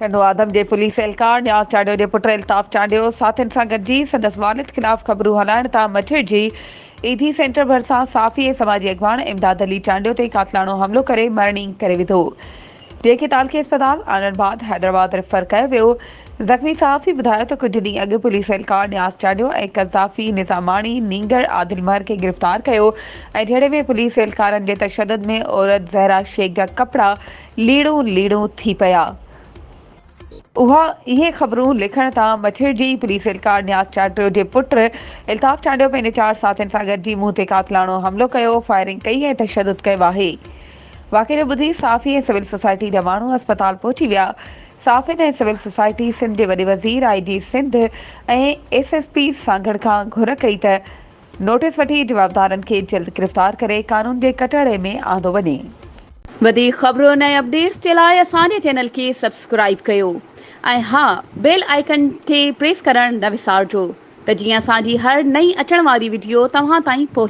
ٽنڊو آدم جي پوليس اهلڪار نياز چانڊيو جي پٽ الطاف چانڊيو ساٿين سان گڏجي سندس والد خلاف خبرون هلائڻ تان مڇر جي ايڌي سينٽر ڀرسان صحافي ۽ سماجي اڳواڻ امداد علي چانڊيو تي قاتلاڻو حملو ڪري مرڻي ڪري وڌو جنهن کي تعلقي اسپتال آڻڻ بعد حيدرآباد ريفر ڪيو ويو. زخمي صحافي ٻڌايو ته ڪجهه ڏينهن اڳ پوليس اهلڪار نياز چانڊيو ۽ قذافي نظاماڻي نينگر عادل مهر کي گرفتار ڪيو ۽ جهيڙي ۾ پوليس اهلڪارن جي تشدد ۾ عورت زهرا شيخ جا ڪپڙا ليڙون ليڙون ٿي پيا. اها اهي خبرون لکڻ تان مڇرجي پوليس اهلڪار نياز چانڊيو جي پٽ الطاف چانڊيو پنهنجي چار ساٿين سان گڏجي مون تي قاتلاڻو حملو ڪيو، فائرنگ ڪئي ۽ تشدد ڪيو آهي. واقعي جو ٻڌي صحافي ۽ سول سوسائٽي جا ماڻهو اسپتال پهچي ويا. صحافين ۽ سول سوسائٽي سنڌ جي وڏي وزير، آء جي Sindh ۽ S S P Sanghar کان گهر ڪئي ته نوٽيس وٺي جوابدارن کي جلد گرفتار ڪري قانون جي ڪٽهڙي ۾ آندو وڃي. وڌيڪ خبرن ۽ اپڊيٽس جي لاء اسان جي چينل کي سبسڪرائيب ڪيو ۽ ها بيل آئيڪن کي پريس ڪرڻ نه وسارجو ته جيئن اسان جي هر نئين اچڻ واري وڊيو توهان تائين پهچي.